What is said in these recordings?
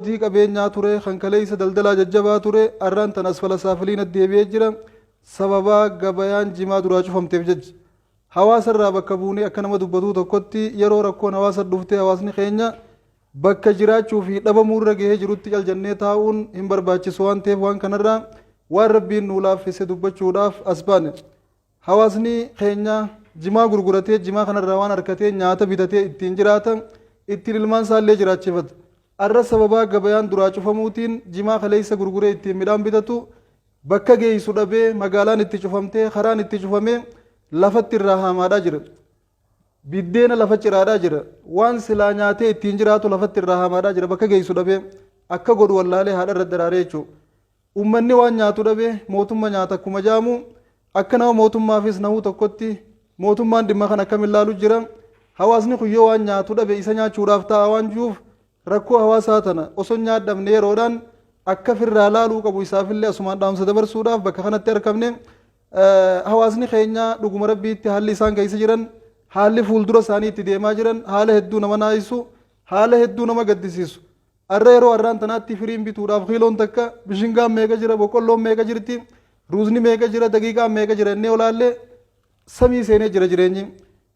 Abbootii qabeenyaa ture, kan kaleessa daldalaa jajjabaa ture, arraan tan asfala saafiliina deebi'ee jira. Sababaa gabayaan jimaa duraa cufamteef jecha. Hawaasa irraa bakka buunee akka nama dubbatuu tokkotti yeroo rakkoon hawaasa dhuftee hawaasni keenya bakka jiraachuu fi dhabamuu irra gahee jirutti cal jennee taa'uun hin barbaachisu waan ta'eef waan kanarraa waan Rabbiin nuu laaffise dubbachuudhaaf as baane. Hawaasni keenya jimaa gurguratee jimaa kanarraa waan argatee nyaata bitatee ittiin jiraata, ittiin ilmaan isaallee jiraachifata. Arra sababaa gabayaan duraa cufamuutiin jimaa kaleessa gurguree ittiin midhaan bitatu bakka geessu dhabee magaalaan itti cufamtee karaan itti cufamee lafatti irraa haamaadhaa jira. Biddeena lafa ciraadhaa jira. Waan silaa nyaatee ittiin jiraatu lafatti irraa haamaadhaa jira bakka geessu dhabee akka godhu wallaalee haadha irra daraaree jechuudha. Ummanni waan nyaatu dhabe mootumma nyaata akkuma jaamu akka nama mootummaafis nahuu tokkotti mootummaan dhimma kana akkamiin laalu jira. Hawaasni kun yoo waan nyaatu dhabe isa nyaachuudhaaf ta'a waan jiruuf rakkoo hawaasaa tana osoo hin nyaadhamne yeroodhaan akka firraa laaluu qabu isaafillee asumaan dhaamsa dabarsuudhaaf bakka kanatti argamne. Hawaasni keenya dhuguma Rabbiitti haalli isaan keessa jiran, haalli fuuldura isaanii itti deemaa jiran haala hedduu nama naayisu, haala hedduu nama gaddisiisu. Arra yeroo arraan tanaatti firiin bituudhaaf kiiloon takka bishingaan meeqa jira, boqqolloon meeqa jirti, ruuzni meeqa jira, daqiiqaan meeqa jira innee olaallee samii seenee jira jireenyi.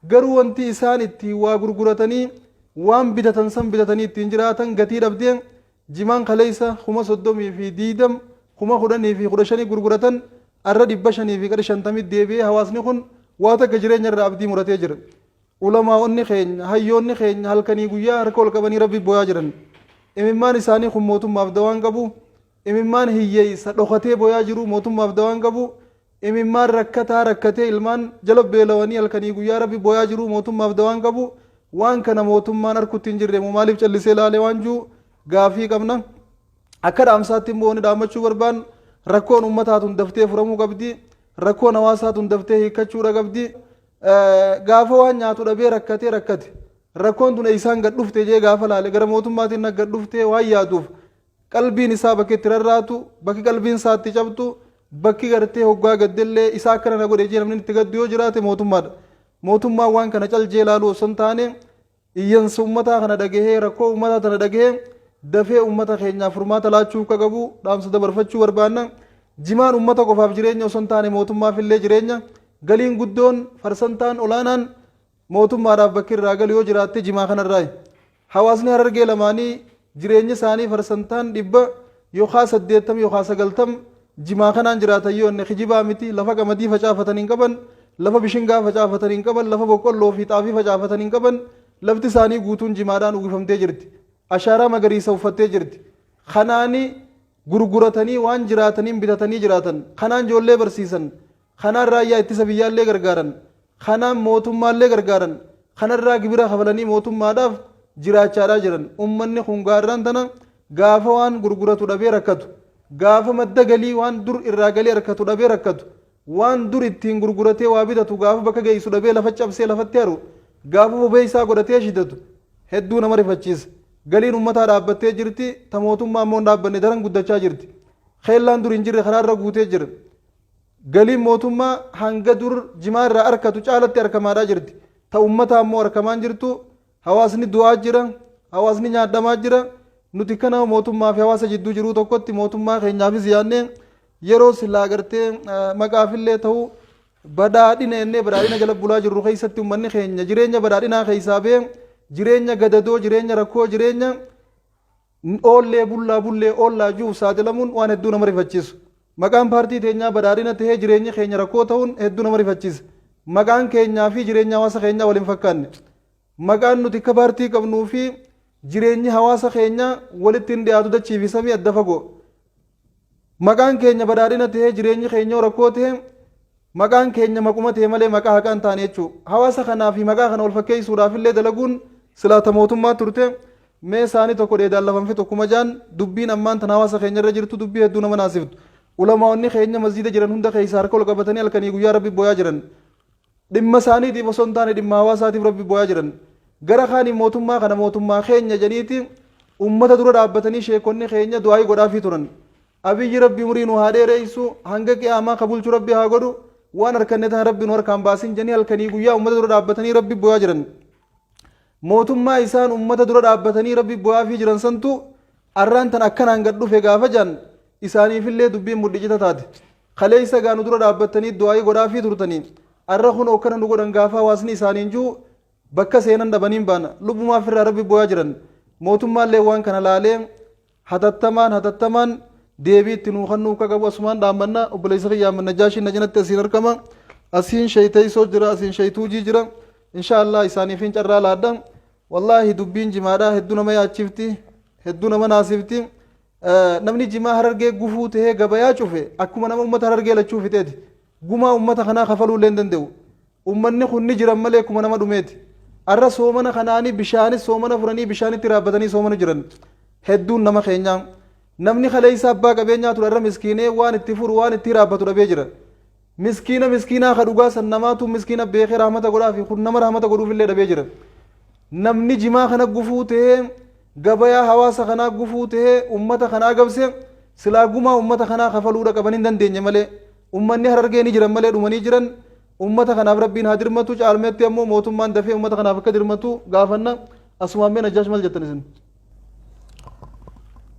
Garuu wanti isaan ittiin waa gurguratanii waan bitatan san bitatanii ittiin jiraatan gatii dhabdee jimaan kaleessa 30,020, 10,015 gurguratan arra 550 deebi'ee hawaasni kun waa takka jireenya irraa abdii muratee jira. Ulamaa'onni keenya, hayyoonni keenya halkanii guyyaa harka ol qabanii Rabbi booyaa jiran. Imimmaan isaanii kun mootummaaf dawaan qabu. Imimmaan hiyyeessa dhokatee booyaa jiru mootummaaf dawaan qabu. Imimmaan rakkataa rakkatee ilmaan jala beelawanii halkanii guyyaa Rabbi booyaa jiru mootummaaf dawaan qabu. Waan kana mootummaan harkutti hin jirre moo maaliif callisee laalee waan jiru gaafii qabna. Akka dhaamsaatti immoo wanni dhaammachuu barbaannu rakkoon uummataa tun daftee furamuu qabdi. Rakkoon hawaasaa tun daftee hiikkachuudha qabdi. Gaafa waan nyaatu dhabee rakkatee rakkate rakkoon tun eessaan gad dhufte jee gaafa laale gara mootummaatiin gad dhuftee waan yaaduuf qalbiin isaa bakki itti rarraatu, bakki qalbiin isaa itti cabtu, bakki gartee hoggaa gaddellee isaa akkana na godhe jee namni itti gaddu yoo jiraate mootummaadha. Mootummaan waan kana cal jee laaluu osoo hin taane iyyansa uummataa kana dhagahee, rakkoo uummataa tana dhagahee dafee uummata keenyaaf furmaata laachuu akka qabu dhaamsa dabarfachuu barbaanna. Jimaan uummata qofaaf jireenya osoo hin taane mootummaaf illee jireenya. Galiin guddoon farsantaan olaanaan mootummaadhaaf bakki irraa galu yoo jiraatte jimaa kanarraayi. Hawaasni Harargee lamaanii jireenyi isaanii farsantaan 100 yookaan 80 yookaan 90 jimaa kanaan jiraatan yoo inni kijibaa miti. Lafa qamadii facaafatan hin qaban, lafa bishingaa facaafatan hin qaban, lafa boqqolloo fi xaafii facaafatan hin qaban. Lafti isaanii guutuun jimaadhaan uwwifamtee jirti. Ashaaraa magariisa uffattee jirti. Kanaani gurguratanii waan jiraataniin bitatanii jiraatan. Kanaan ijoollee barsiisan. Kanaan raayyaa ittisa biyyaallee gargaaran. Kanaan mootummaallee gargaaran. Kanarraa gibira kafalanii mootummaadhaaf jiraachaadhaa jiran. Ummanni kun gaarraan tana gaafa waan gurguratu dhabee rakkatu, gaafa madda galii waan dur irraa galii argatu dhabee rakkatu, waan dur ittiin gurguratee waa bitatu gaafa bakka geessu dhabee lafa cabsee lafatti haru, gaafa bobee isaa godhatee shidatu hedduu nama rifachiisa. Galiin ummataa dhaabbattee jirti, ta mootummaa immoo hin dhaabbanne, daran guddachaa jirti. Keellaan dur hin jirre karaarra guutee jira. Galiin mootummaa hanga dur jimaa irraa argatu caalatti argamaadhaa jirti. Ta ummataa immoo argamaan jirtu. Hawaasni du'aa jira, hawaasni nyaadhamaa jira. Nuti kana mootummaa fi hawaasa jidduu jiruu tokkotti mootummaa keenyaafis yaadnee yeroo silaa gartee maqaafillee ta'u badhaadhina jennee badhaadhina jala bulaa jirru keessatti uummanni keenya jireenya badhaadhinaa keessaa ba'ee jireenya gadadoo, jireenya rakkoo, jireenya oollee bullaa bullee oollaa jiruuf saaxilamuun waan hedduu nama rifachiisu. Maqaan paartii teenyaa badhaadhina tahee jireenyi keenya rakkoo ta'uun hedduu nama rifachiisa. Maqaan keenyaa fi jireenya hawaasa keenyaa wal hin fakkaanne. Maqaan nuti akka paartii qabnuu fi jireenyi hawaasa keenyaa walitti hin dhiyaatu, dachii fi samii adda fagoo. Maqaan keenya badhaadhina tahee jireenyi keenya rakkoo ta'e maqaan keenya maquma ta'e malee maqaa haqaa hin taane jechuudha. Hawaasa kanaa fi maqaa kana wal fakkeessuudhaaf illee dalaguun silaata mootummaa turte. Mee isaanii tokko dheedaan lafan fixu kuma jaan dubbiin ammaan tan hawaasa keenya irra jirtu dubbii hedduu nama naasiftu. Ulamaa'onni keenya masjiida jiran hunda keessa harka ol qabatanii halkanii guyyaa Rabbi booyaa jiran. Dhimma isaaniitiif osoo hin taane dhimma hawaasaatiif Rabbi booyaa jiran. Gara kaaniin mootummaa kana mootummaa keenya jedhaniiti uummata dura dhaabbatanii sheekonni keenya du'aayii godhaafii turan. Abiyyi Rabbi umurii nu haa dheereessu, hanga qiyaamaa ka bulchu Rabbi haa godhu, waan harkanne tana Rabbi nu harkaan baasin jedhanii halkanii guyyaa uummata dura dhaabbatanii Rabbi booyaa jiran. Mootummaa isaan uummata dura dhaabbatanii Rabbi booyaafii jiran santu Arraan tan akkanaan gad dhufe gaafa jaan isaaniifillee dubbiin mudhicita taate. Kaleessa gaa nu dura dhaabbattanii du'aa'ii godhaafii turtanii arra kunoo akkana nu godhan gaafa hawaasni isaaniin jiru bakka seenan dhabaniin baana. Lubbumaaf irraa rabbi booyaa jiran. Mootummaallee waan kana laalee hatattamaan hatattamaan deebii itti nuu kennuu akka qabu asumaan dhaammanna. Obboleessa kiyya Ahmad Najaashiin na cinatti asiin argama. Asiin sheeyteessoo jira, asiin sheeytuujii jira. Insha Allah isaaniifin carraa laadha. Wallaahi dubbiin jimaadhaa hedduu nama yaachifti, hedduu nama naasifti. Namni jimaa Harargee gufuu tahee gabayaa cufe akkuma nama ummata Harargee lachuu fixeeti. Gumaa ummata kanaa kafaluu illee hin danda'u. Ummanni kun ni jiran malee akkuma nama dhumeeti. Arra soomana kanaanii bishaanis soomana furanii bishaanitti raabbatanii soomana jiran. Hedduun nama keenyaa. Namni kaleessa abbaa qabeenyaa ture arra miskiinee waan itti furu waan itti raabbatu dhabee jira. Miskiina miskiinaa ka dhugaa san namaatu miskiina beekee rahmata godhaafi kun nama rahmata godhuufillee dhabee jira. Namni jimaa kana gufuu tahee gabayaa hawaasa kanaa gufuu tahee ummata kanaa gabse silaa gumaa ummata kanaa kafaluudha qaban hin dandeenye malee ummanni Harargee ni jiran malee dhumanii jiran. Ummata kanaaf Rabbiin haa dirmatu, caalmeetti ammoo mootummaan dafee ummata kanaaf akka dirmatu gaafanna. Asumaan mee Najjaash maal jettan isin?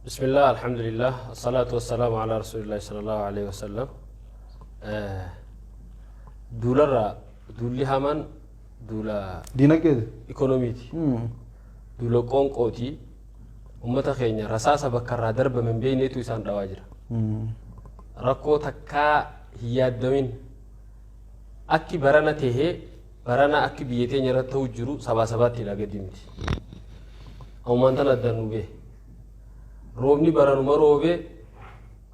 بسم الله، الحمد لله، الصلاة والسلام على رسول الله صلى الله عليه وسلم. Duularraa duulli hamaan duula diinagdeeti. Ikonomiiti. Duula qoonqooti. Ummata keenya rasaasa bakka irraa darbame hin beekneetu isaan dhawaa jira. Rakkoo takkaa hin yaaddamin akki barana tahee barana akki biyya teenya irratti ta'u jiru sabaa sabaatti hidhaa gadi miti. Ammaan tana addaan nu gahe. Roobni baranuma roobee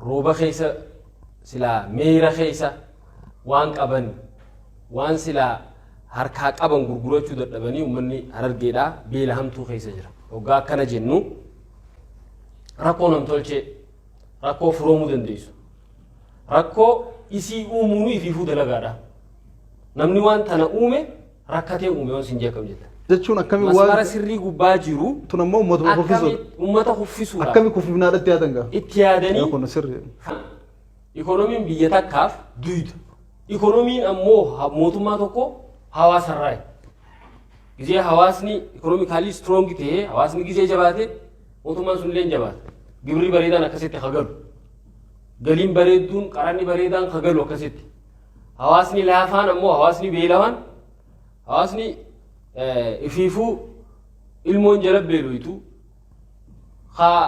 rooba keessa silaa meera keessa waan qaban, waan silaa harkaa qaban gurgurachuu dadhabanii uummanni Harargeedhaa beela hamtuu keessa jira. Hoggaa akkana jennu rakkoo namtolchee, rakkoo furoomuu dandeessu, rakkoo isii uumuun ifiifuu dalagaadha. Namni waan tana uume rakkatee uume waan sin jeeqam jetta. Jechuun akkami Masmara waan sirrii gubbaa jiru tun ammoo uummatuma akkami kuffisuudha. Uummata kuffisuudha. Akkami kuffifnaadhatti yaadan gaa? Itti yaadanii Kun sirri. Ikonomiin biyya takkaaf duyda. Ikonomiin ammoo mootummaa tokko hawaasarraayi. Gizee hawaasni economically strong ta'ee, hawaasni gizee jabaate, mootummaan sun illee hin jabaata. Gibirri bareedaan akkasitti hagalu. Galiin bareedduun, qaranni bareedaan hagalu akkasitti. Hawaasni laafaan ammoo, hawaasni beelawaan, hawaasni ifiifuu ilmoon jala beeloytu haa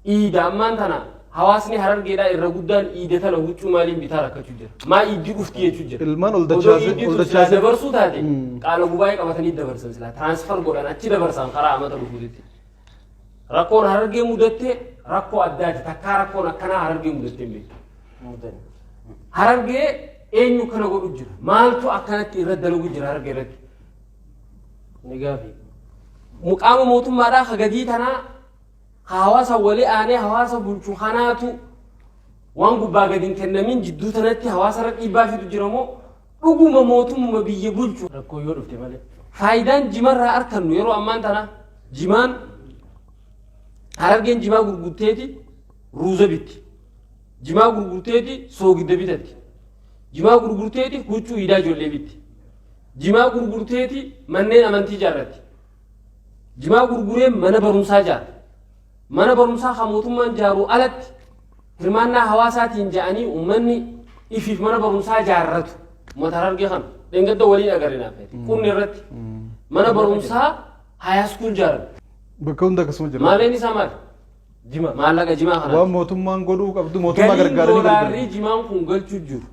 iida ammaan tana hawaasni Harargeedhaa irra guddaan iida tana huccuu maaliin bitaa rakkachuu jira. Maa iiddi dhufti jechuu jira. Ilmaan ol Odoo dachaasee iiddi ol tun silaa dachaasee dabarsuu taate qaala gubaa'ee qabatanii dabarsan, silaa transfer godhan, achi dabarsan karaa amata dhufuutitti. Rakkoon Harargee mudatte rakkoo addaati. Takkaa rakkoon akkanaa Harargee mudattee hin beektu. Harargee eenyu kana godhu jira? Maaltu akkanatti irra dalagu jira Harargee irratti? Ni gaafi. Qaama mootummaadhaa ka gadii tanaa ka hawaasa walii aanee hawaasa bulchu kanaatu waan gubbaa gadi hin kennamin jidduu tanatti hawaasa irra dhiibbaa fidu jira moo dhuguma mootummuma biyya bulchu? Rakkoo yoo dhufte malee. Faayidaan jimarraa arkannu yeroo ammaan tana jimaan Harargeen jimaa gurgurteeti ruuza bitti. Jimaa gurgurteeti soogidda bitatti. Jimaa gurgurteeti huccuu iidaa ijoollee bitti. Jimaa gurgurteeti manneen amantii ijaarratti. Jimaa gurguree mana barumsaa ijaara. Mana barumsaa kan mootummaan ijaaru alatti hirmaannaa hawaasaatiin ja'anii uummanni ifiif mana barumsaa ijaarratu. Uummata Harargee kana dheengadda waliin agarre naaf qunni irratti mana barumsaa high school ijaarame. Bakka hunda akkasuma jira. Maaleen isaa maali? Jima. Maallaqa jimaa kana. Waan mootummaan godhuu qabdu mootummaa Galiin gargaaranii doolaarrii gargaaru. Jimaan kun galchuu jiru.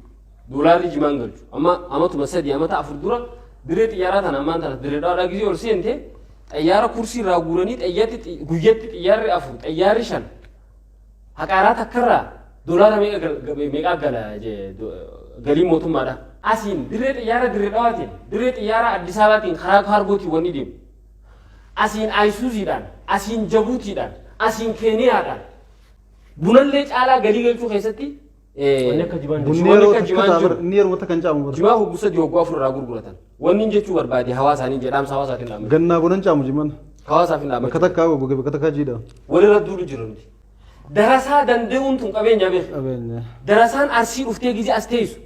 Doolaarri jimaan galchu. Amma amatuma 3, amata 4 dura dirree xiyyaaraa tana ammaan tana dirree dhaadhaa gizee ol seente xayyaara kursii irraa guuranii xayyatti guyyatti xiyyaarri afur, xayyaarri shan haqaaraa takkarraa doolaara meeqa meeqaa gala galiin mootummaadha. Asiin dirree xiyyaara dirree dhawaatiin, dirree xiyyaara Addis Ababaatiin karaa kaargootiin wanni deemu. Asiin Ayisuuziidhaan, asiin Jabuutiidhaan, asiin Keeniyaadhaan bunallee caalaa galii galchuu keessatti Wanni akka jimaan Bunni Wanni yeroo akka takka jimaan ta'a jiru. bara, inni yeroo takka hin caamu bara. Jimaa hogguu 3, hogguu 4 irraa gurguratan. Wanni inni jechuu barbaade hawaasaaniin jedhaamsa hawaasaatiin dhaammachuu. Gannaa bonan caamu jimaan. Hawaasaaf hin Bakka dhaammachuu. takkaa goge, bakka takkaa jiidha. Walirra duulu jira nuti. Darasaa danda'uun tun qabeenya beeku. Qabeenya. Darasaan Arsii dhuftee gizee as teessu.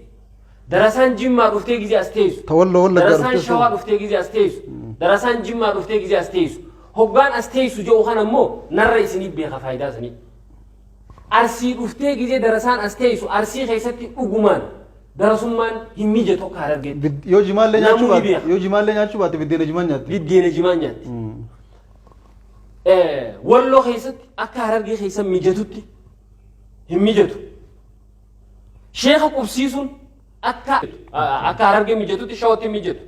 Darasaan Jimmaa dhuftee gizee as teessu. Tawalloo Wallaggaa Darasaan dhuftee Shawaa dhuftee gizee as teessu. Darasaan Jimmaa dhuftee gizee as teessu. Hoggaan as teessu jedhu kana immoo narra isiniif beeka faayidaa sanii. Arsii dhuftee gizee darasaan as teessu Arsii keessatti dhugumaan darasummaan hin mijatu akka Harargeetti. Yoo jimaallee nyaachuu Namuu ni baatte beeka. yoo jimaallee nyaachuu baatte biddeena jimaan nyaatti. Biddeena jimaan nyaatti. Walloo keessatti akka Harargee keessa mijatutti hin mijatu. Sheeka qubsiisuun akka Harargee mijatutti Shawatti hin mijatu.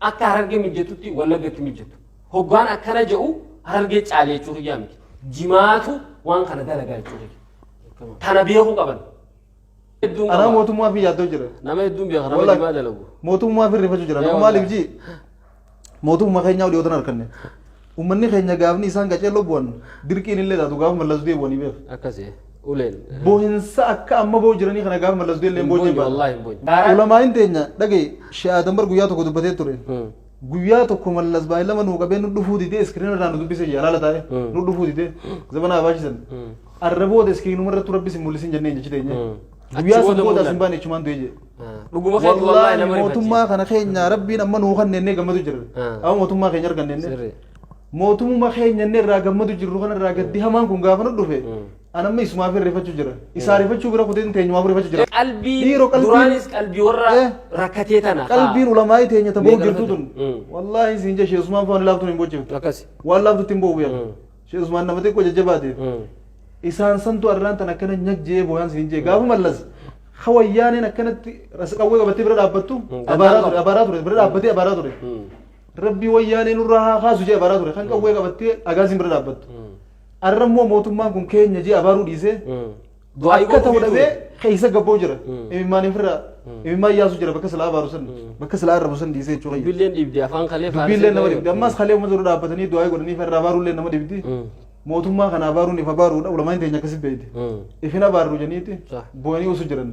Akka Harargee mijatutti Wallaggatti mijatu. Hoggaan akkana jedhu Harargee caalee jechuu kiyyaa miti. Jimaatu waan kana dalagaa jechuu kiyya. Tana beekuu qaban. Hedduun Anaa qaba. mootummaa fi yaaddoo jira. Nama hedduun beeka nama Wallahi. jimaa dalagu. Mootummaa fi rifachuu jira. Yaa Nama maaliif wallahi. ji mootummaa keenyaa dhiyootan harkanne. Uummanni keenya gaafni isaan qaceelloo bu'an dirqiin illee taatu gaafa mallas du'e bu'anii beeku. Akkasii uleen. Boohinsa akka amma boo'u jiranii kana gaafa mallas du'e illee Hin hin boonye boonye baana. wallahi hin boonye. Ulamaa'iin teenya dhagaye She'aa Dambar guyyaa tokko dubbatee ture. Guyyaa tokko Mallas baay'ilama nuu qabee nu dhufuu didee iskiriina irraa nu dubbise jee alaala taa'e nu dhufuu didee zabana abaashisan. Arra booda iskiriinuma irratti rabbi sin mul'isin jennee jechi teenye. Guyyaa Achi san booda booda as hin mul'ata. baane jechumaan du'e jee. Dhuguma keeti wallahi Wallaahi nama mootummaa rifachiisa. kana keenya rabbiin amma nuu kanneenee gammadu jirra. Amma mootummaa keenya argannee. Sirrii. Mootummaa keenya inni irraa gammadu jirru kana irraa gaddi hamaan kun gaafa nu dhufe an amma isumaaf rifachuu jira. Isaa rifachuu bira kuteen teenyumaaf rifachuu jira. Qalbii Dhiiroo qalbiin- duraanis qalbii warra Eh. rakkatee tana. Qalbiin ulamaa'ii teenya ta boo'u Meeqa jirtu tun. Wallaahi siin jee Sheekh Usmaan fa'aa laaftuun hin bochiftu. Akkasi. Waan laaftutti hin boo'u yaa. Sheekh Usmaan nama xiqqoo jajjabaate. Isaan santu arraan tan akkana nyag jee booyaan siin jee gaafa Mallas ha wayyaaneen akkanatti qawwee qabattee bira dhaabbattu abaaraa ture abaaraa ture bira dhaabbatee abaaraa ture. Rabbii wayyaanee nurraa haa kaasu jee abaaraa ture kan qawwee qabattee agaasiin bira dhaabbattu. Arra immoo mootummaan kun keenya jee abaaruu dhiisee Du'aa akka ta'u godhuu dhabee keessa gabboo jira. Imimmaan ifirraa imimmaan yaasu jira bakka silaa abaaru san bakka silaa arrabu san dhiisee jechuudha. Dubbiilleen dhiibdi afaan kalee Dubbiillee nama dhibdi ammas kalee uummata dura dhaabbatanii du'aa godhanii irraa abaaruullee nama dhibdi. Mootummaa kana abaaruun if abaaruudha ulamaan teenya akkasi beekti. Ifin abaarru jeniiti boo'anii usu jiran.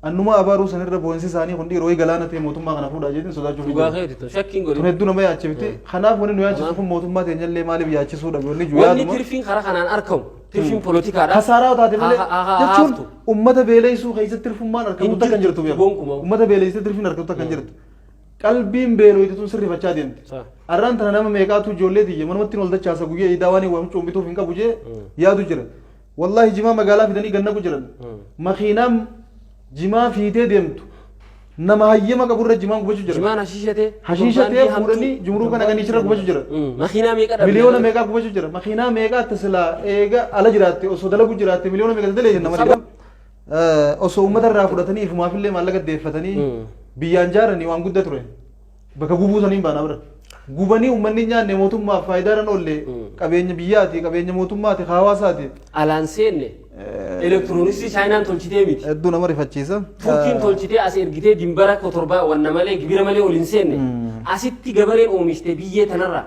Annumaa abaaruu sanirra boo'insi isaanii kun dhiiroo galaana ta'e mootummaa kana fuudhaa jeetiin sodaachuuf Dhugaa jira. keeti tun shakkiin Tun godhin. hedduu nama yaachifti. Kanaaf wanni nu yaachisu kun mootummaa teenyallee maaliif yaachisuu dhabe wanni jiru Wanni yaaduma. tirfiin karaa kanaan argamu tirfiin poolotikaadha. Kasaaraa taate malee jechuun Haftu. ummata beeleessuu keessatti tirfummaan argamtu takka hin jirtu beeku. Gonkumaa. Ummata beeleessitee tirfiin argamtu takka hin jirtu. Qalbiin beelooyte tun sirrifachaa deemti. Sa. Arraan tana nama meeqaatu ijoollee tiyya manumatti ol dachaasa guyyaa iidaa waan waan cuumbituuf hin qabu jee yaadu jira. Wallaahi jimaa magaalaa fidanii gannaku jiran. Makiinaan jimaa fiitee deemtu nama hayyama qaburra jimaan gubachuu jira. Jimaan hashiishatee. Hashiishatee fuudhanii jumruu kana ganichirra gubachuu jira. Makiinaa meeqa dhabde? Miliyoona meeqaa gubachuu jira. Makiinaa meeqaa akka silaa eega ala jiraatte osoo dalagu jiraatte miliyoona meeqa dalee nama dhiba. Osoo uummata irraa fudhatanii ifumaafillee maallaqa deeffatanii biyyaan jaaranii waan guddaa ture. Bakka gubuu saniin baana bira. Gubanii uummanni hin nyaanne mootummaaf faayidaa irra hin oolle qabeenya biyyaati qabeenya mootummaati hawaasaati. Alaan seenne elektirooniksii Chaayinaan tolchitee miti. Hedduu nama rifachiisa. Turkiin tolchitee as ergitee dimbara kotorbaa wanna malee gibira malee ol hin seenne. Asitti gabareen oomishte biyyee tanarraa.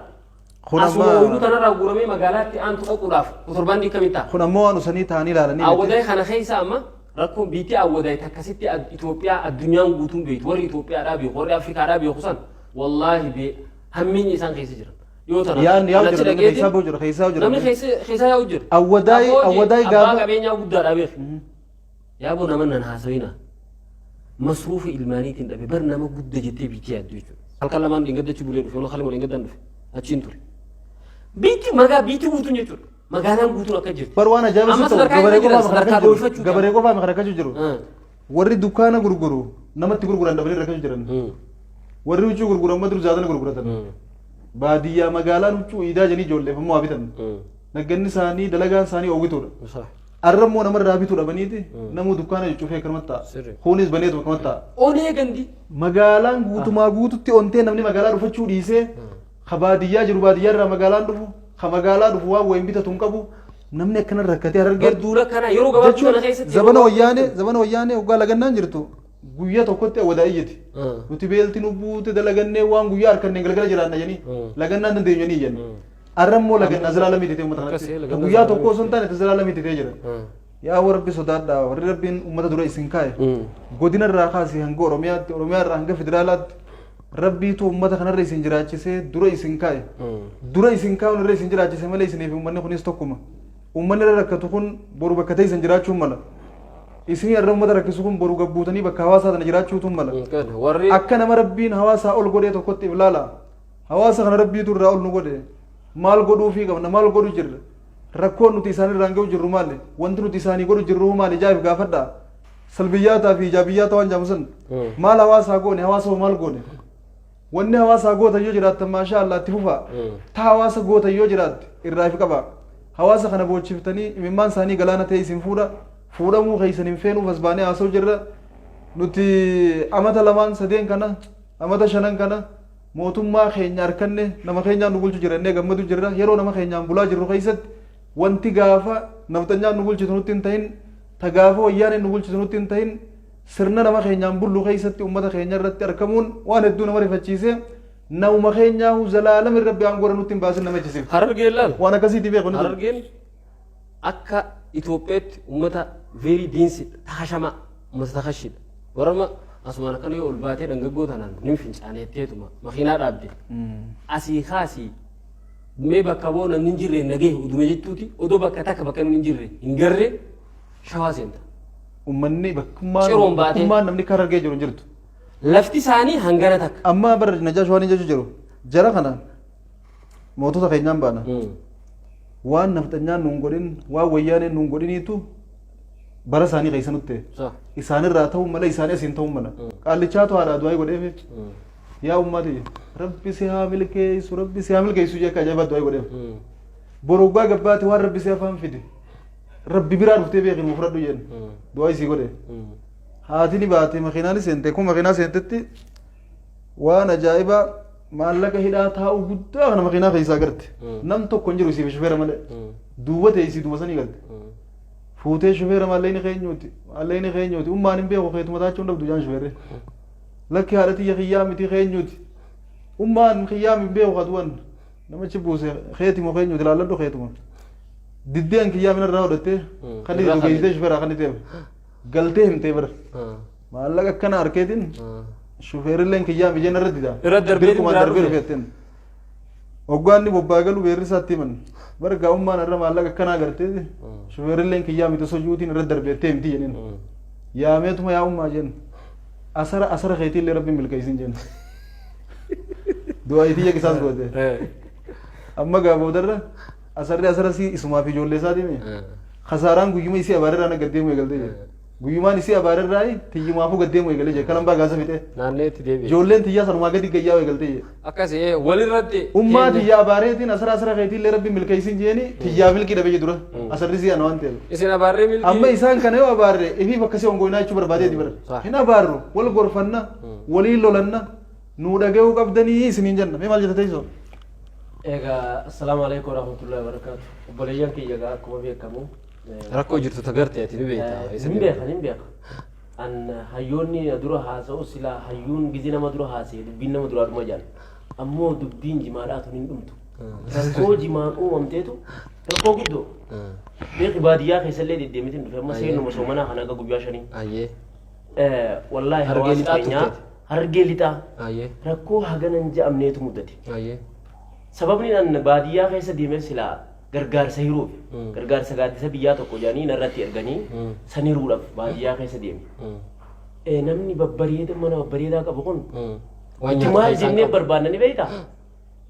Kun Asuma amma- ooyiruu tanarraa guuramee magaalaatti aantu dhaquudhaaf kotorbaan akkamitti ta'a? Kun ammoo waan usanii ta'anii ilaalanii miti. Awwadaay kana keessa amma rakkoon biitti Awwadaay takkasitti Itoophiyaa addunyaan guutuun beektu warri Itoophiyaadhaa beeku warri Afrikaadhaa beeku san wallaahi bee hammeenyi isaan keessa jiran. Yoo tana Yaan yaa'u achi jira namni dhaqeetiin keessaa bahu jira keessaa jira. namni keessa yaa'u jira. Awwadaay Abboo awwadaay abbaa gaafa qabeenyaa guddaadhaa beeku. Yaaboo nama nan haasawina. Masruufa ilmaaniitiin dhabe bar nama gudda jettee biitti yaaddu jechuudha. Halkan lamaan dheengaddachi bulee dhufe halkan dheengaddaan dhufe achiin ture. Biitti magaa biitti guutuun jechuudha. Magaalaan guutuun akka jirti. Bar waan ajaa'iba Amma sitti ta'u sadarkaa gabaree irra jiran qofaaf sadarkaa rakkachuu jiru. dhoofachuu Gabaree qofaaf rakkachuu jiru. Warri dukkaana gurguru namatti gurguran dhabanii rakkachuu jiran. Warri huccuu gurguran amma dur zaatana gurguratan. Baadiyyaa magaalaan huccuu iidaa jedhanii ijoolleef ammoo haa bitan. Nagganni isaanii dalagaan isaanii oowwituudha. Arra immoo namarraa bituu dhabaniiti namuu dukkaana cuccufee akkanumatti ta'a. Sirri. Kunis baneetu akkanumatti ta'a. Onee gandi. Magaalaan guutumaa guututti ontee namni magaalaa dhufachuu dhiisee ka baadiyyaa jiru baadiyyaa irraa magaalaan dhufu ka magaalaa dhufu waan wayin bitatu hin qabu namni akkana rakkatee Harargee Garduula kana yeroo gabaabduu jechuun kana keessatti. zabana wayyaanee zabana wayyaanee hoggaa lagannaan jirtu guyyaa tokkotti awwadaa iyyiti. Nuti beelti nu buute dalagannee waan guyyaa harkanneen galgala jiraanna jedhanii lagannaan dandeenyu jedhanii iyyan. Arra immoo lagannaa zalaalamii ta'e uummata Akkasii, kanatti. lagannaa Guyyaa tokko zalaalamii osoo hin taane zalaalamii ta'ee jira. Yaa warri sodaadhaa warri rabbiin uummata dura isin kaa'e. Godina irraa kaasee hanga Oromiyaatti Oromiyaa irraa hanga federaalaatti rabbiitu uummata kanarra isin jiraachisee dura isin kaa'e. Dura isin kaa'uun irra isin jiraachise malee isiniif uummanni kunis tokkuma. Uummanni irra rakkatu kun boru bakka ta'e isin jiraachuun mala. Isin irra uummata rakkisu kun boru gabbuutanii bakka hawaasaa tana jiraachuutu mala. Warri Akka nama rabbiin hawaasaa ol godhee tokkotti if laala. Hawaasa kana rabbiitu irraa ol nu godhe. Maal godhuufii qabna? Maal godhu jirra? Rakkoon nuti isaan irraan ga'u jirru maali? Wanti nuti isaanii godhu jirru maali? Ijaa if gaafadhaa. Salbiyyaataa fi ijaabiyyaataa waan jedhamu san. Maal hawaasaa goone? Hawaasa hoo maal goone? Wanni hawaasaa gootan yoo jiraattan maashaa Allah itti fufaa. Ta hawaasa gootan yoo jiraatte irraa if qabaa. Hawaasa kana boochiftanii imimmaan isaanii galaana ta'e isin fuudha. Fuudhamuu keessan hin feenuuf as baanee haasa'u jirra. Nuti amata lamaan sadeen kana amata shanan kana mootummaa keenya harkanne nama keenyaan nu bulchu jira jennee gammadu jirra. Yeroo nama keenyaan bulaa jirru keessatti wanti gaafa nafxanyaan nu bulchitu nutti hin ta'in, ta gaafa wayyaaneen nu bulchitu nutti hin ta'in, sirna nama keenyaan bullu keessatti ummata keenya irratti argamuun waan hedduu nama rifachiise. Namuma keenyaahu zalaalam rabbi aangoo nutti hin baasin nama jechisiifte. Harargeen laal. Waan akkasiiti beeku ni ture. Harargeen akka Itoophiyaatti ummata very dense takashamaa ummata takashiidha. Warra asumaan akkana yoo ol baatee dhangaggoo tanaan ni fincaaneetteetuma makiinaa dhaabde. Asii kaasii mee bakka boo namni hin jirre nagee uduma jettuuti odoo bakka takka bakka namni hin jirre hin garree Shawaa seenta. Ummanni bakkummaan Ciroon baatee. bakkummaan namni kan argee jiru hin jirtu. Lafti isaanii hangana takka. Amma bara Najaash waan hin jechuu jiru. Jara kana mootota keenyaan baana. Waan nafxanyaan nuun godhin, waan wayyaaneen nuun godhiniitu bara isaanii keessa nutti ta'e. Isaanirraa ta'uu mala, isaanii asiin ta'uu mala. Qaallichaatu haadha du'aa godheef. Yaa ummati, rabbi si haa milkeessu, rabbi si haa milkeessu jee akka ajaa'ibaa du'aa godheef. Boru waggaa gabbaate waan rabbi si afaan fide. Rabbi biraa dhuftee beeki nuu fudhadhu jeen. Du'aa isii godhe. Haati ni baate, makiinaan seente, kun makiinaa seentetti waan ajaa'ibaa maallaqa hidhaa taa'u guddaa kana makiinaa keessaa garte. Nam tokko hin jiru isiif shufeera malee. Duuba ta'e isii duuba sanii galte. Fuutee shufeera maallaqni keenyuuti, maallaqni keenyuuti, ummaan hin beeku keetuma taachuun dhabdu jaan shufeerri. Lakki haadha tiyya kiyyaa miti, keenyuuti. Ummaan kiyyaa hin beeku kadu'an namichi buuse keeti moo keenyuuti, laalladhu keetuma. Diddeen kiyyaa mina irraa hodhattee kan Irraa itti geessitee shufeeraa kan itti galtee himtee bara. Maallaqa akkana harkeetiin shufeerilleen kiyyaa mijeen irra dida. Irra darbee Dirqumaan biraa darbee dhufe. dhufeetteen. Hoggaan inni bobbaa galu beerri isaatti himan. Bara gaa'ummaan irra maallaqa akkanaa agartee shufeerilleen kiyyaa miti osoo juutiin irra darbeettee himti jedheen. Yaameetuma yaa ummaa jeen. Asara asara keetiillee rabbiin milkeessin jeen. Du'aa itiyya qisaas goote. Amma gaa boodarra asarri asara si isumaa fi ijoollee isaatii mi? Kasaaraan guyyuma isii abaarerraa na gaddeemu eegalte jee. Guyyumaan isii abaarerraa tiyyumaafuu gaddeemu eegale jee. Kalambaa gaasa fixee. Naannee itti deebi'e. Ijoolleen tiyyaa sanumaa gadi gayyaa eegalte jee. Akkasi walirratti. Ummaa tiyyaa abaareetiin asara asara keetiillee rabbiin milkeessin jeeni tiyyaa milkii dhabe jee dura. Asarri sii ana waan ta'eef. Isin abaarree milkii. Amma isaan kana yoo abaarre ifiif akkasii hongoynaa jechuu barbaadeeti bara. Hin abaarru, wal gorfanna, waliin lolanna, nuu dhaga'uu qabdanii isiniin jenna. Mee maal jetta teessoo? Egaa assalaamu alaikum warahmatullahi wabarakatuh. Obboleeyyan kiyya egaa akkuma beekamu Rakkoo jirtu tagaarte ati ni beekta. Hin beeka, hin beeka. An hayyoonni na dura haasa'u silaa hayyuun gizee nama dura haasa'e dubbiin nama duraa dhuma jedhan. Ammoo dubbiin jimaadhaa tun hin dhumtu. Rakkoo jimaan uumamteetu rakkoo guddoo. Beeki baadiyyaa keessallee deddeemitiin dhufe amma seenuma soomanaa kana akka guyyaa 5. Wallaahi Harargee hawaasa lixaa keenyaa turteeti. Harargee lixaa rakkoo hagana hin je'amneetu mudate. Sababni an baadiyyaa keessa deemee silaa gargaarsa hiruuf, gargaarsa gaaddisa biyyaa tokko jedhanii narratti erganii san hiruudhaaf baadiyyaa keessa deeme. Namni babbareeda mana babbareedaa qabu kun Waan nuti nyaata maal isaan jennee qabu. barbaanna ni beektaa?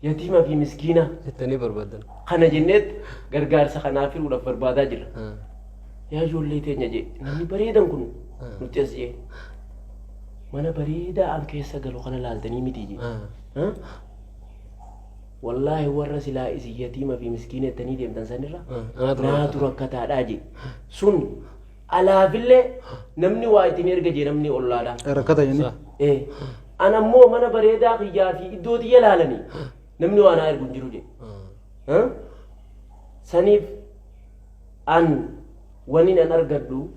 Yatiima fi miskiina Jettanii barbaadan. kana jenneet gargaarsa kanaaf hiruudhaaf barbaadaa jirra. Yaa ijoollee teenya jee namni bareedan kun nutti as jee mana bareedaa an keessa galu kana laaltanii miti jee. Wallaahi warra silaa isin yatiima fi miskiina jettanii deemtan sanirra Anaatu naatu rakkataadhaa jee. Sun alaafillee namni waa ittiin erga jee namni ollaadhaa. Rakkata jenni. An ammoo mana bareedaa kiyyaa fi iddoo tiyya laalanii namni waa naa ergu hin jiru jee. Saniif an waniin an argadhu,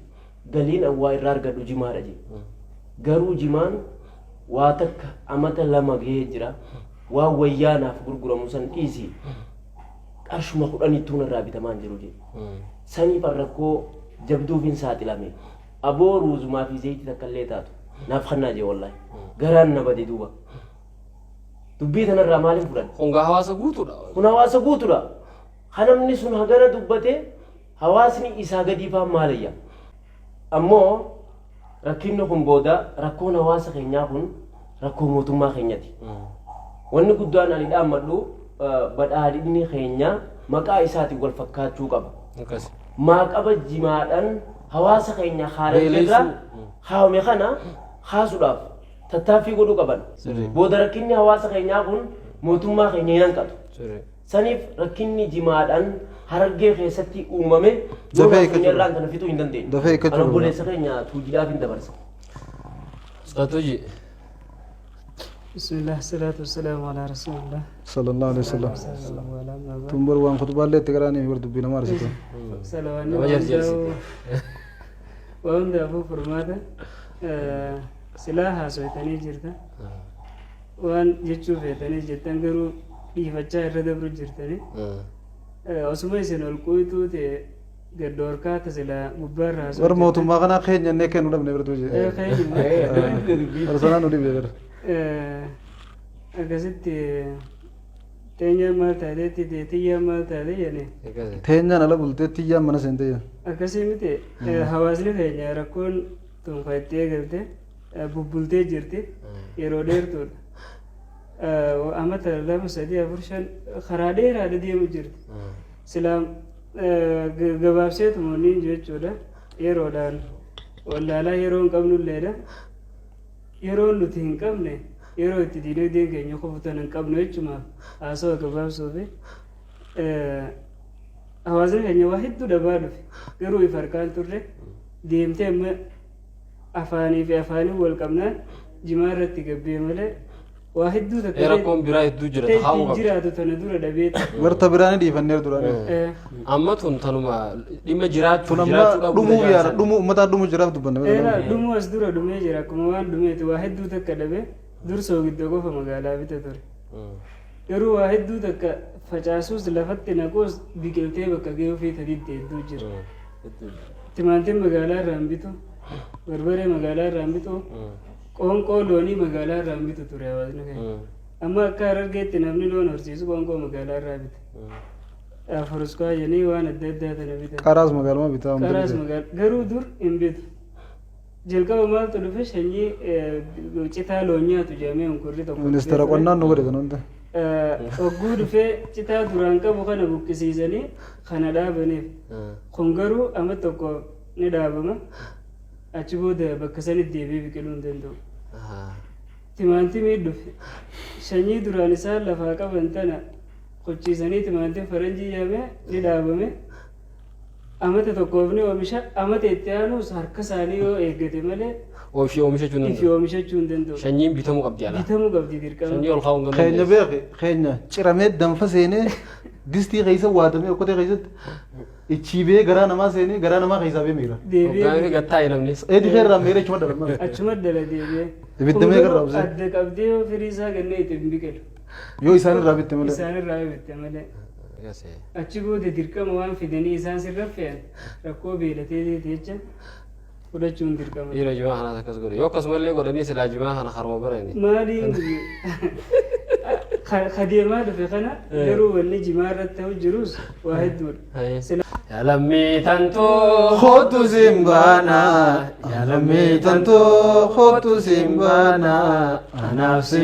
galiin an waa irraa argadhu jimaadha jee. Garuu jimaan waa takka amata 2 gahee jira. Waan wayyaa naaf gurguramu san dhiisi. Qarshuma 10ttuu narraa bitamaa hin jiru jee. Saniif an rakkoo jabduufin saaxilame. Aboo ruuzumaa fi zayitii takka illee taatu naaf kannaa jee wallaahi. Garaan na bade duuba. Dubbii tanarraa maalin fudhanna? Kun gaa hawaasa guutuudha. Kun hawaasa guutuudha. Ka namni sun hagana dubbate hawaasni isaa gadii faan maalayya. Ammoo rakkinni kun booda rakkoon hawaasa keenyaa kun rakkoo mootummaa keenyati. Wanni guddaan ani dhaammadhu Badhaadhinni keenya maqaa isaatiin wal fakkaachuu qaba. Akkas. Maaqaba jimaadhaan hawaasa keenya Harargee irra Beelessuu. kaawame kana kaasuudhaaf tattaaffii godhuu qaban. Booda rakkinni hawaasa keenyaa kun mootummaa keenya hin hanqatu. Sirrii. Saniif rakkinni jimaadhaan Harargee keessatti uumame yoo Dafee keenya hiikkachuu irraan kana fixuu hin dandeenyu. Dafee hiikkachuu Kan qaba. obboleessa keenya tuujiidhaaf hin dabarsa. Ustaatuji. Bismillah, salaatu wassalaamu alaa rasuulillah. Sallallahu alaihi wasallam. Sallallahu alaihi wasallam. Tun bar waan khutbaallee itti qaraanii bar dubbii nama arsitu. Salawaanni Nama waan jarjarsite. hundaa'u waan hundaafuu furmaata silaa haasoytanii jirta. Waan jechuu feetanii jettan garuu dhiifachaa irra dabru jirtanii. Osuma isin ol quuxuu ta'e gad dhoorkaa silaa gubbaarra haasoo Bar mootummaa kanaa keenya innee kennu dhabne bar tuuje. Bar sanaa nu dhibe bar. Akkasitti teenyaan maal taateetti tiyyaan maal taate jedhani. Akkasi. Teenyaan ala bultee tiyyaan mana seentee jira. Akkasii miti, hawaasni keenya rakkoon tun kan itti eegalte bubbultee jirti yeroo dheertuudha. Amata 2, 3, 4, 5 karaa dheeraadha deemu jirti. Silaa gabaabseetuma wanni hin jechuudha. Yeroodhaan wallaalaa yeroo hin qabnulleedha. Yeroo nuti hin qabne yeroo itti diinagdeen keenya kufutan hin qabnu jechumaaf haasawa gabaabsuufi hawaasni keenya waa hedduu dhabaa dhufe garuu if harkaan turre deemtee amma afaanii fi afaanii wal qabnaan jimaa irratti gabbee malee waa hedduu takka Ee, rakkoon biraa hedduu jira, ta'e taa'uu ittiin qabdi. jiraatu tana dura dhabeeti. Warta biraani dhiifanneer duraanii. Amma tun tanuma dhimma jiraachuu Tun amma jiraachuu dhabuu dhumuu yaara tajaajila. dhumuu uummataa dhumuu jiraaf dubbanne. Eelaa dhumuu as dura dhumee jira, akkuma waan dhumeeti waa hedduu takka dhabe. Dur soogidda qofa magaalaa bita ture. Garuu waa hedduu takka facaasuus lafatti naquus biqiltee bakka gahuu fi tadiitti hedduu jira. Timaatiin magaalaa irraa hin bitu, barbaree magaalaa irraa hin bitu, qoonqoo loonii magaalaa irraa hin bitu ture hawaasni keenya. Amma akka Harargeetti namni loon horsiisu qoonqoo magaalaa irraa bita. Furuskaa jedhanii waan adda addaa tana bitan. Qaraas magaaluma bitaa hunda Qaraas bita. magaalaa garuu dur hin bitu. Jalqaba maaltu dhufe? Sanyii citaa loon nyaatu jedhamee hunkurri tokko Ministeera dhufee ture. qonnaan nu godhe kan hunda. Hogguu dhufee citaa duraan qabu kana buqqisiisanii kana dhaabaniif. Kun garuu amma tokko ni dhaabama. Achi booda bakka sanitti deebi'ee biqiluu hin danda'u. Timaatimii dhufe. Sanyii duraan isaan lafaa qaban tana qochiisanii timaatim faranjii jedhamee ni dhaabame. Amata tokkoof ni oomisha. Amata itti aanus harka isaanii yoo eeggate malee Ofii oomishachuu hin ifi danda'u. oomishachuu hin danda'u. Sanyiin bitamuu qabdi alaa. Bitamuu qabdi dirqama. Sanyii ol kaa'uu hin Keenya dandeessu. beeki keenya ciramee danfa seenee distii keessa waadamee okkotee keessatti ichiibee garaa namaa seenee garaa namaa keessaa bee miira. Deebi'ee Hoggaanii gattaa'e namni. Eedi kee irraa miira achuma dhala. Achuma dhala deebi'ee. Ibidda Kun meeqa garuu irraa obsee? adda qabdee yoo firii isaa kennee itti hin biqilu. Yoo isaan irraa bitte malee. Isaan irraa bitte malee. Achi booda dirqama waan fidanii isaan sirra fe'an rakkoo beelatee jecha fudhachuun dirqama. Dhiira jimaa kanaas akkas godhe. Yoo akkasumallee godhanii silaa jimaa kana karuma barani. Maaliin ka deemaa dhufe kana garuu wanni jimaa irratti ta'u jirus waa hedduudha. Yaa lammii tantoo. Kootu simbaana yaa lammii tantoo kootu simbaana anaaf si.